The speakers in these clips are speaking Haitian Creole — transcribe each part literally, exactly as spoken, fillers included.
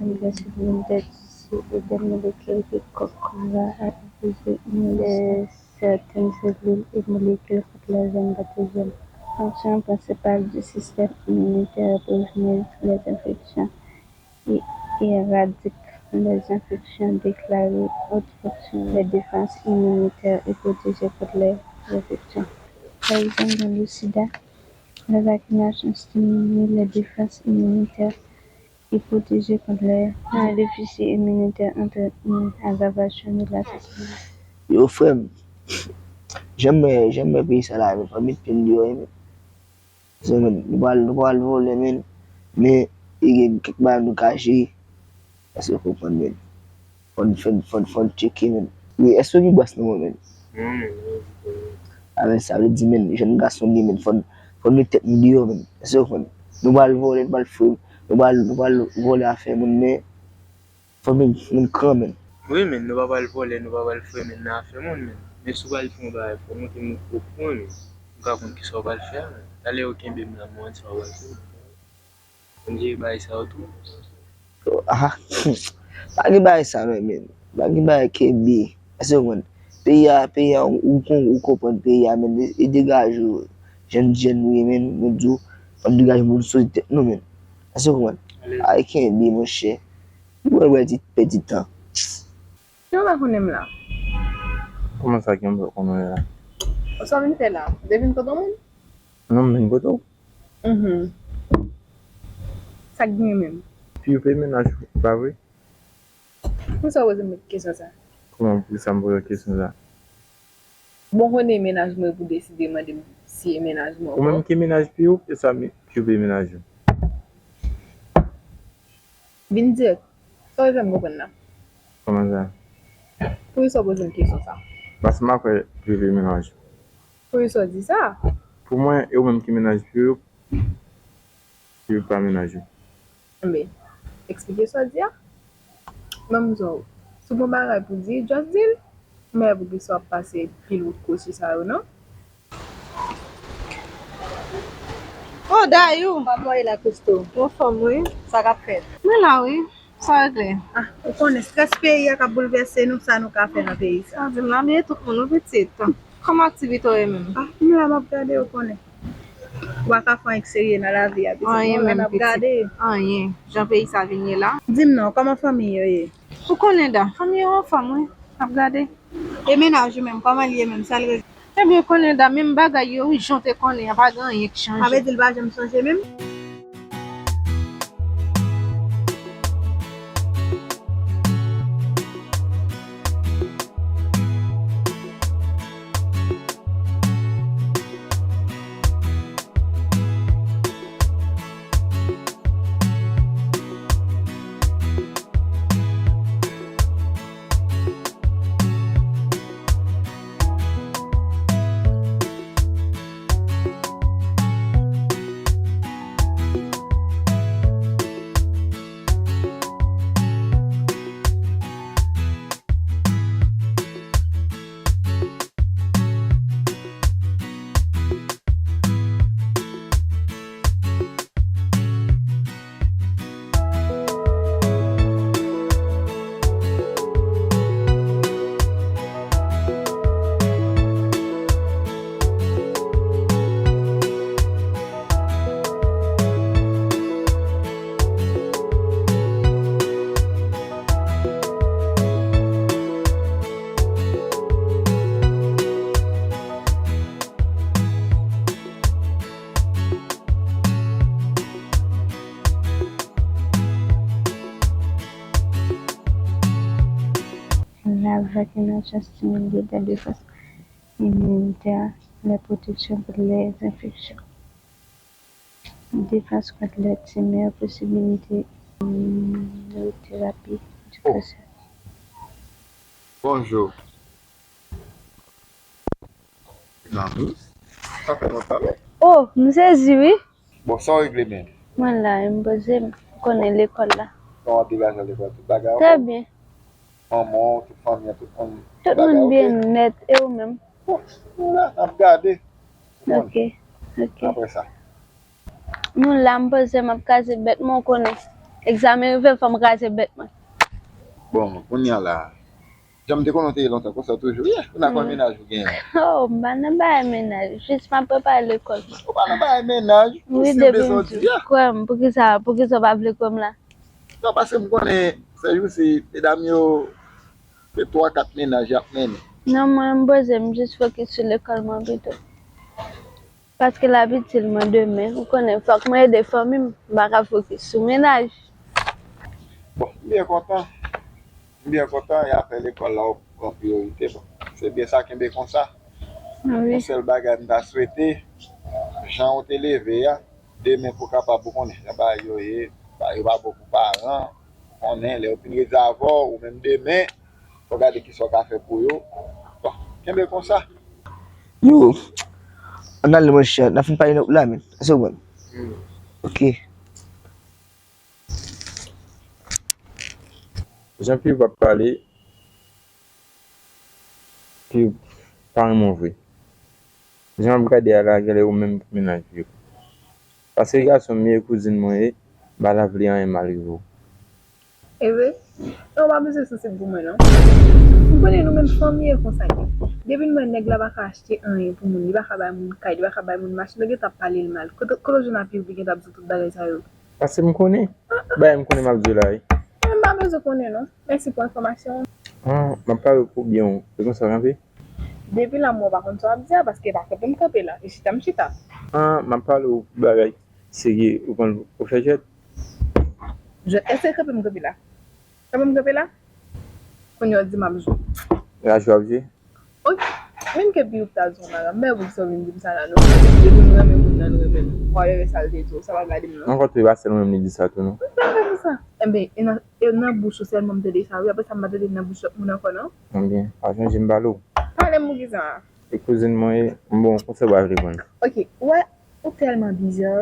Divès iminitè tisi e dè molekil ki kòkora a epoze iminitè sèten selil e molekil kont lèzèm patijèn. Fonksyon prensipal di sistèm iminitè prevni lèzenfeksyon e eradiken lèzenfeksyon, deklare ot fonksyon lè defans iminitè e pwoteje kont lèzenfeksyon. Pa egzanp, nan le sida, lè vakinasyon estimile lè defans iminitè e pwoteje kont lè defisi iminitè, antretenir agravasyon de la sistem. Yo, frè m, jan m wè, jan m wè peyi sa la, men, fò m met pye m deyò, wi, men. So, men, nou pral, nou pral vole, men, men, e gen kèk bagay nou ka jere. Èske w konprann, men? Fò n, fò n, fò n, fò n tcheke, men. Wi, èske w gen bras nan men w, men? Non, men, non, non. A, men, sa vle di, men, jèn gason li, men, fò n, fò n met tèt nou deyò, men. Èske w konprann? Nou pral vole, nou pral fou, nou pral, nou pral vole afè moun, men fò moun, moun gran, men. Wi, men, nou pa pral vole, nou pa pral fouye men nan afè moun, men. Men si w pral fè yon bagay, fò w montre m okouran, men. M ka konn kisa w pral fè a, men. Talè yo kenbe m la, m wè sa w pral fè, men. Konn jere bagay sa yo tou. Ah, pa gen bagay sa non, men. Pa gen bagay kenbe. Èske w konprann? Peyi a, peyi a, ou, ou, ou konprann peyi a, men. E, e degaje w. Jèn, jèn nou ye, men. Mwen di w, fò n degaje moun sou tèt nou, men. Èske w konprann? Alèz. Ay kenbe, monchè. Ou wè, wè, ti pèdi tan. Ki w pa konnen m la? Kòman sa, ki w pa konnen w la? Sa w vin fè la? Ou te vin kote yon moun? Non, m vin kote w. Mhm. Sa k gen menm? Pi w peye mennaj ou, pa vre? Poukisa w poze m kesyon sa? Kòman, poukisa m poze w kesyon sa? Bon, konnen mennaj mwen pou deside mande m si e mennaj mwen ankò. Ou menm ki mennaj Pi w, e sa mi-, Pi w peye mennaj ou? Vin dirèk. Sa w fè m konprann la? Kòman sa? Poukisa w poze m kesyon sa? Paske m pa kwè Pi w peye mennaj ou. Poukisa w di sa? Pou mwen, e ou menm ki mennaj Pi w, Pi w pa mennaj ou. Enben, eksplike sa w di a. Ban m di w, si w gen yon bagay pou di, just di l. Men poukisa w ap pase pil wout kwochi sa yo, non? Oh, Dayou! Kòman w ye la, Christo? Anfòm, wi. Sa k ap fèt? Mwen la, wi. Sa regle? Ah, ou konnen, estrès peyi a k ap boulvèse nou, sa nou ka fè nan peyi sa? Sa di m la, men tout moun, wi, pitit. Kòman aktivite w ye menm? Ah, m la, m ap gade, ou konnen. Ou pa ka fè anyen k serye nan lavi a, pitit. Anyen menm, pitit. Anyen. Jan peyi sa vin ye la. Di m non, kòman fanmi yo ye? Ou konnen, Da, fanmi yo anfòm, wi. N ap gade. E mennaj ou menm, kòman l ye menm? Sa l regle? Ebyen, ou konnen, Da, menm bagay yo, wi, jan w te konnen an, pa gen anyen k chanje. Sa vle di l pa janm sonje menm? La vakinasyon estimile lè defans iminitè, lè pwoteksyon kont lè enfeksyon, defans kont lè timè, posibilite iminoterapye di kansè. Bonjou. Mamouz, sa fè lontan, men. Oh, m sezi, wi. Bon, sa w regle menm? Mwen la, m poze m, ou konnen lekòl la. Kòman w ap degaje lekòl? Tout bagay anfòm? Trè byen. Manman w, tout fanmi an, tout moun bagay oke? Tout moun byen nèt, e ou menm? Bon, nou la, n ap gade. Ou konnen. Oke, oke. Apre sa. Nou la, m poze m ap kraze bèt, men ou konnen. Egzamen rive, fò m kraze bèt mwen. Bon, kounye a la, jan m te konnen w te ye lontan konsa toujou, yeah, ou nan kòm mennaj ou genyen? Oh, m pa nan bagay mennaj, jis m ap prepare lekòl mwen. Ou pa nan bagay mennaj, wi, depi m di, kwè m, poukisa, poukisa w pa vle kwè m la? Non, paske m konnen, sèjousi, medam yo, se twa, kat mennaj y ap mennen. Non, mwen, m poze, m jis fokis sou lekòl mwen pito. Paske l ap itil mwen demen, ou konnen, fòk mwen ede fanmi m, m pa ka fokis sou mennaj. Bon, m byen kontan. M byen kontan, y ap fè lekòl la w pran priyorite. Bon, se byen sa, kenbe konsa. Wi. Yon sèl bagay m ta swete, jan w te leve a, demen pou kapab, ou konnen, jan bagay yo ye, bagay yo pa bon pou paran, ou konnen, lè yo fin rete avè w, ou menm demen, fò gade kisa w ka fè pou yo. Bon, kenbe konsa. Yo, ann ale monchè, n ap fin pale nan wout la, men. Èske w konprann? Ok. Jan Piv ap pale, Piv pa renmen w vre. Jan m ap gade a la, genlè ou menm pou mennaj li. Paske gason m ye, kouzin mwen ye, m pa ta vle anyen mal rive w. E vre? Non, w pa bezwen sansib pou mwen, non. M konnen nou menm fanmi e konsa ye. Depi n wè nèg la pa ka achte anyen pou moun, li pa ka bay moun kay, li pa ka bay moun machin, nou gentan ap pale l mal. Kote, kote w jwenn a Piv li gentan ap di tout bagay sa yo? Paske m konnen. Bagay m konnen m ap di w la, wi. Mwen m pa bezwen konnen, non. Mèsi pou enfòmasyon an. Ah, m ap pale pou byen w. Se konsa w kanpe? Depi la, mwen pa konn sa w ap di a, paske e pa kanpe m kanpe la. E chita m chita. Ah, m ap pale w bagay serye, ou konn ou fè jwèt? Jwèt, èske kanpe m kanpe la? Kanpe m kanpe la? Kounye a w di m ap jwe. Raj w ap jwe? Ok. Menm ke Piv ta di yon bagay, m pa wè poukisa w vin di m sa la, non. Depi m renmen moun nan, m renmen l. Whatever sa l te di w, sa pa gade m, non. Ankò tou, e pa sèl mwen menm li di sa tou, non. M pa di sa. Enben, e nan, e nan bouch ou sèlman m tande sa, wi. Apre sa, m pa tande l nan bouch lòt moun ankò, non. Ebyen, pa sonje m pale w. Pale m poukisa? E kouzin mwen ye, bon, konsa w pa vle konn. Ok, ou wè, ou tèlman biza,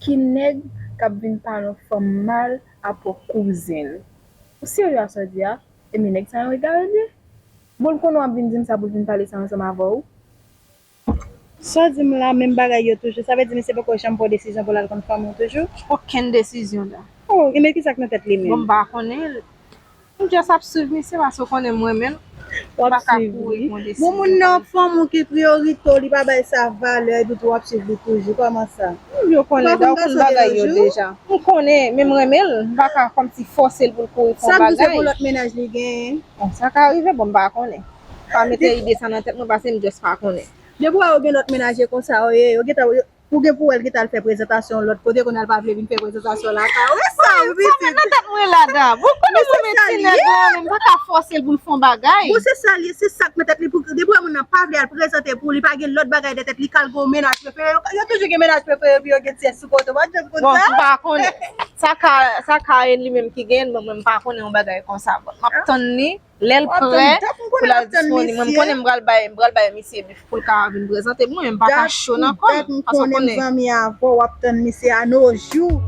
ki nèg k ap vin pale yon fanm mal apre kouzin l? Ou serye a sa w di a? Ebyen, nèg sa yon egare l ye. Bon, l konnen w ap vin di m sa pou l vin pale sa ansanm avè w. Sa w di m la, menm bagay yo toujou. Sa vle di misye poko janm pran desizyon pou l al konn fanmi w toujou? Okenn desizyon la. Oh, ebyen, kisa k nan tèt li menm? Bon, m pa konnen. M just ap swiv misye paske w konnen m renmen l. M pa ka kouri pou yon desizyon. Bon, moun nan fanmi w ki priyorite w, li pa bay sa valè, epi tou w ap swiv li toujou. Kòman sa? Yo konnen, dayè w konn bagay yo deja. M konnen, men m renmen l. M pa ka kòmsi fòse l pou l kouri fè yon bagay. Sa k di se pou lòt mennaj li genyen? Bon, sa ka rive, bon, m pa konnen. Pa mete ide sa nan tèt mwen, paske m just pa konnen. Depi w wè yo gen lòt mennaj, e konsa yo ye, yo gentan, yo, ou gen pou wè l gentan al fè prezantasyon lòt kote, kounye a l pa vle vin fè prezantasyon lakay ou. E sa, wi, pitit. Sa nan tèt mwen la, da. Bon, konnen mwen men ti nèg la, men m pa ka fòse l pou l fè yon bagay. Bon, se sa l ye, se sa k nan tèt li. Pou, depi w wè moun nan pa vle al prezante pou li, pa gen lòt bagay nan tèt li, k al gen yon mennaj prefere. Yo, yo toujou gen mennaj prefere, epi yo gen ti sou kote. Bon, m pa konnen. Sa ka, sa ka e li menm ki gen, bon, mwen m pa konnen yon bagay konsa. Bon, m ap tann li. Lè l prè pou l al disponib, mwen m konnen m pral bay, m pral bay misye bif pou l ka vin prezante pou mwen, men m pa ka cho nan kò m, paske w konnen. Dat m konnen m zanmi avè w, w ap tann misye a nos jours.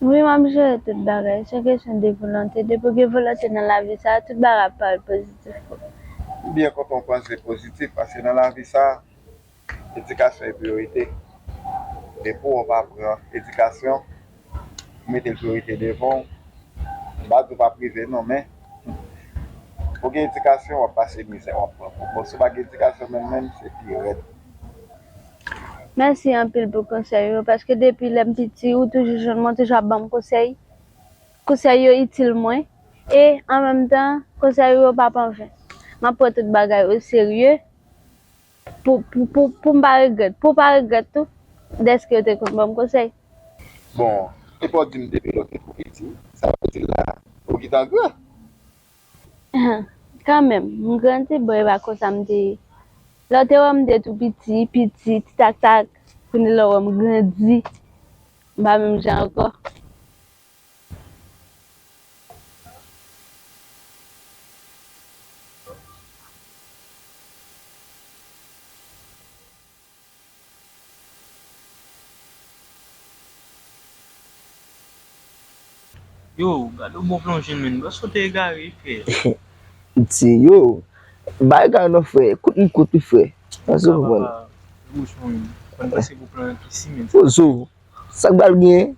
Wi, m ap jere tout bagay. Se kesyon de volonte. Depi w gen volonte nan lavi sa a, tout bagay ap parèt pozitif pou ou. M byen kontan w panse pozitif, paske nan lavi sa a, edikasyon e priyorite. Depi w pa pran edikasyon, ou mete l priyorite devan w, m pa di w p ap rive non, men pou w gen edikasyon, w ap pase mizè, w ap pran kou. Bon, si w pa gen edikasyon menm menm, se pi rèd. Mèsi anpil pou konsèy yo, paske depi lè m piti, ou toujou jwenn mwen, toujou ap ban m konsèy. Konsèy yo itil mwen, e an menm tan, konsèy yo pa p anven. M ap pran tout bagay o serye pou, pou, pou, pou m pa regrèt, pou w pa regrèt tou, dèske w te konn ban m konsèy. Bon, epa w di m depi lè w te tou piti, sa vle di la, ou gentan gran. Kanmenm, m grandi, bon, e pa konsa m te ye. Lè w te wè m te tou piti, piti, ti tak tak, kounye a lè w wè m grandi, m pa menm jan ankò. Yo, gade yon bon plonje menn, bòs ou te egare frè. M di yo, bay egare non frè, kout m kout wi frè. Èske w konprann? Bouch mwen, konn pase pou plonje pisi menn. Pozo, sa k pral gen?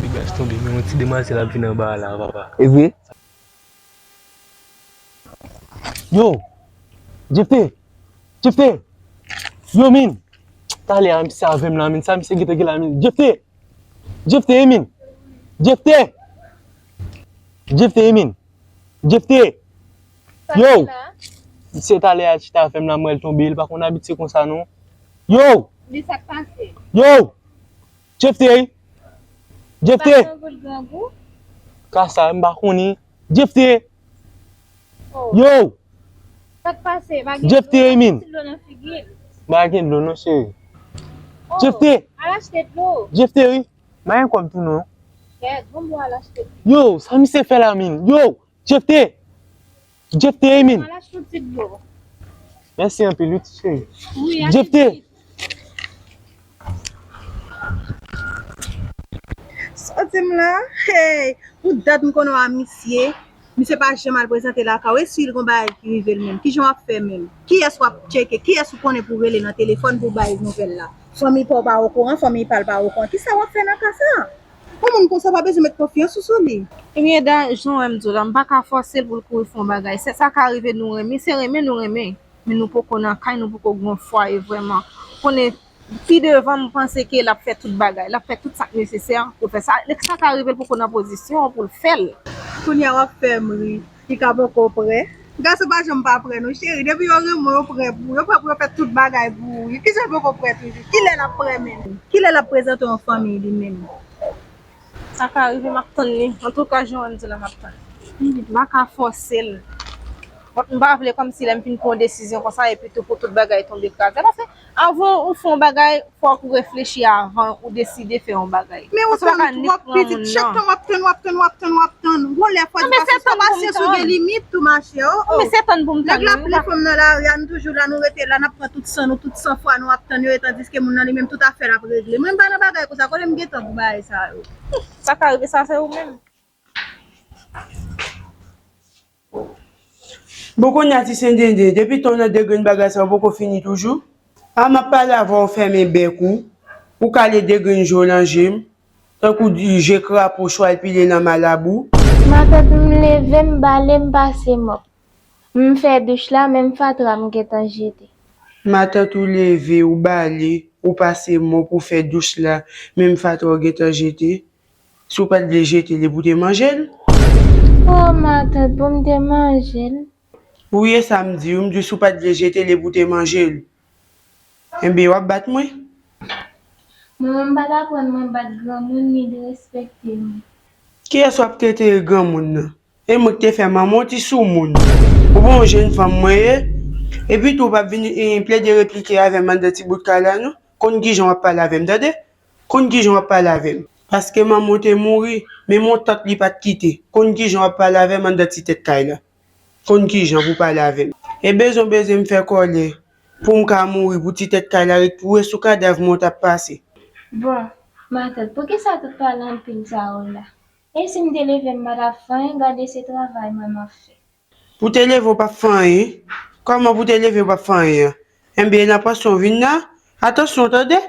Degaj tonbe, men yon ti demwazèl ap vin anba a la, papa. E vre? Yo! Jefte! Jefte! Yo, min! Talè a, misye avè m la, min. Sa misye gentan gen la, min. Jefte! Jefte, e, min! Jefte! Jefte, e, min! Jefte! Yo! Misye talè a chita avè m la, m wè l tonbe, li pa konn abitye konsa, non. Yo! Li sa k pase? Yo! Jefte! Jefte! Ka sa, m pa konnen. Jefte! Yo! Sa k pase? Pa gen dlo, pa gen dlo nan figi l. Pa gen dlo non, cheri. Jefte! Al achte dlo. Jefte, wi. M pa gen kòb tou non. Kèt, bon, bon, al achte dlo. Yo, sa misye fè la, min? Yo! Jefte! Jefte, e, min! Mèsi anpil, wi, ti cheri. Jefte! Sòti m la, hey! Pou dat m konnen w a misye. Misye pa janm al prezante lakay w. E si l gon bagay ki rive l menm? Kijan w ap fè menm? Kiyès w ap tcheke? Kiyès ou konnen pou w rele nan telefòn pou w bay nouvèl la? Fanmi pa w pa okouran, fanmi pa l pa okouran. Kisa w ap fè nan ka sa? Yon moun konsa pa bezwen met konfyans ou sou li. Ebyen, dan, jan w wè m di w la, m pa ka fòse l pou l kouri fè yon bagay. Sa, sa ka rive nou renmen, se renmen nou renmen. Men nou poko nan kay, nou poko gen yon fwaye vrèman. Konnen pi devan, m panse ke l ap fè tout bagay. L ap fè tout sa k nesesè pou l fè sa. Lè sa ka rive, l poko nan pozisyon pou l fè l. Kounye a w ap fè m ri. Li ka poko prè. Gason pa janm pa prè non cheri. Depi yo renmen w, yo prè pou ou. Yo prè pou yo fè tout bagay pou ou. Kijan l poko prè toujou? Kilè l ap prè menm? Kilè l ap prezante w yon fanmi li menm? Sa ka rive, m ap tann li. Antouka, jan w wè m di la, m ap tann li. M pa ka fòse l. M pa vle kòmsi lè m fin pran yon desizyon konsa, epi tou pou tout bagay tonbe kraze. Paske avan ou fè yon bagay, fòk ou reflechi avan ou deside fè yon bagay. Men ou tann twòp pitit, chak tan w ap tann, w ap tann, w ap tann, w ap tann. Gon lè fò di pasyans, pasyans ou gen limit tou, machè, o, o. Nèg la ap plen fanm nan lari a, nou toujou la, nou rete la, n ap pran tout san nou, tout san fwa nou ap tann yo, e tandiske moun nan li menm tout afè l ap regle. Mwen m pa nan bagay konsa, kote m gen tan pou bagay sa yo? Sa ka rive, sa se ou menm. Bon, kounye a, ti sendenden, depi tan w nan degrenn bagay sa yo poko fini toujou? A, m ap pale avè w, fèmen bèk ou, ou kale degrenn je w nan je m, tankou di je krapo chwal pile nan malabou. Matant, m leve, m bale, m pase mòp. M fè douch la, menm fatra m gentan jete. Matant, ou leve, ou bale, ou pase mòp, ou fè douch la, menm fatra w gentan jete. Si w pa t vle jete li pou w te manje l? O matant, pou m te manje l? Wi, e sa m di w, m di w si w pa t vle jete li pou w te manje l. Enben, w ap bat mwen? Manman m pa t aprann mwen bat granmoun ni derespekte moun. Kiyès w ap trete granmoun nan? E mwen k te fè manman w ti soumoun. Ou pa yon jèn fanm mwen ye? Epi tou w p ap vin plede replike avè m anndan ti bout kay la non. Konn kijan w ap pale avè m, tande? Konn kijan w ap pale avè m. Paske manman w te mouri, menm yon tant li pa t kite. Konn kijan w ap pale avè m anndan ti tèt kay la. Konn kijan pou pale avè m. E bezwen bezwen m fè kòlè pou m ka mouri, pou ti tèt kay la ret pou wè sou kadav mwen w t ap pase. Bon, matant, poukisa tout pale anpil sa yo la? E si m te leve m pa t ap fè anyen, gade se travay mwen m ap fè. Pou te leve w p ap fè anyen? Kòman pou te leve w p ap fè anyen an? Enben, nan pansyon vin nan, atansyon tande!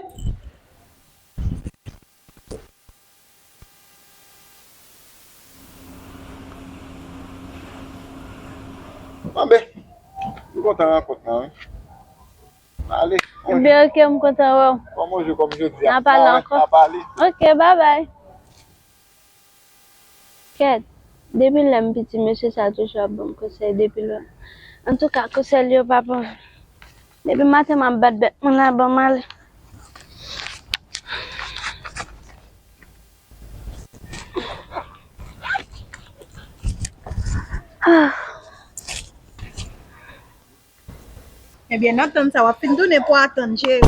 Anben, m kontan rankont lan wi. Ale. Ebyen, ok, m kontan wè w. Kòman w jwe kòm jodi a? N a pale ankò. N a pale. Ok, babay. Kèt, depi lè m piti, mesye sa toujou ap ban m konsèy depi lwen. Antouka, konsèy li yo pa bon. Depi maten m ap bat bèt mwen la, ban m ale. Ah. Ebyen, nan tann sa, w ap fin tounen pou atann, cheri.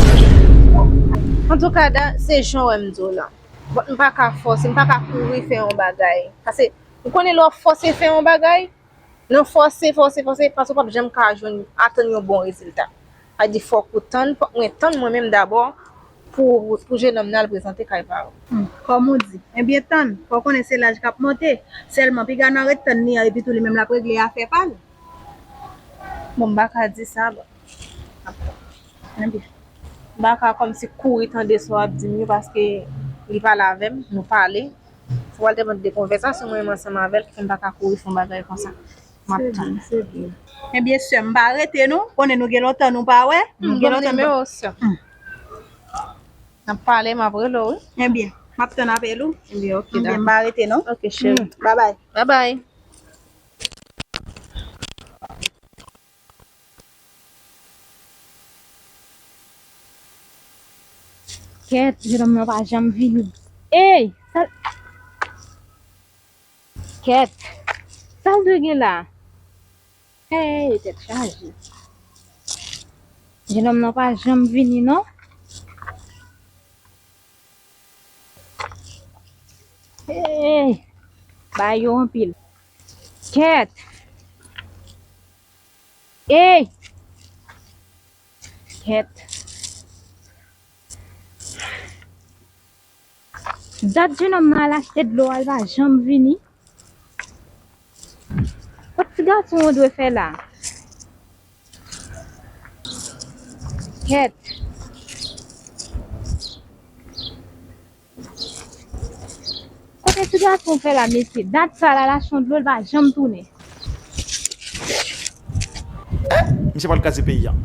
Antouka, da, se jan w wè m di w lan. But m pa ka fòse, m pa ka kouri fè yon bagay. Paske, ou konnen lè w ap fòse fè yon bagay, nan fòse, fòse, fòse, paske w p ap janm ka jwenn, atann yon bon rezilta. Sa di fòk ou tann, fòk mwen tann mwen menm dabò pou, pou jenòm nan al prezante kay paran. Hmm, kòm ou di. Ebyen, tann, fò w konnen se laj k ap monte. Sèlman, piga n a ret tann li an, epi tou li menm l ap regle afè pa l. Bon, m pa ka di sa, bon. Anben, m pa ka kòmsi kouri tande sa w ap di m yo, paske li pale avè m, nou pale. Fò w al te mande konvèsasyon mwen menm ansanm avè l, ki fè m pa ka kouri fè yon bagay konsa. M ap tann. Se byen. Ebyen, sè m, pa rete non. Konnen nou gen lontan nou pa wè. Nou gen lontan nou pa. Hmm. N ap pale, m ap rele w, wi. Ebyen, m ap tann apèl ou. Ebyen, ok, dakò. Ebyen, m pa rete non. Ok, cheri. Babay. Babay. Kèt, jenòm nan pa janm vini. Ey! Sa l. Kèt! Sa l dwe gen la? Hey, tèt chaje. Jenòm nan pa janm vini, non. Hey! Bagay yo anpil. Kèt! Ey! Kèt. Dat jenòm nan al achte dlo a, l pa janm vini. Kot ti gason an dwe fè la? Kèt. Kote ti gason fè la, mesye? Dat sa la, l achte yon dlo, l pa janm tounen. Misye pral kraze peyi a.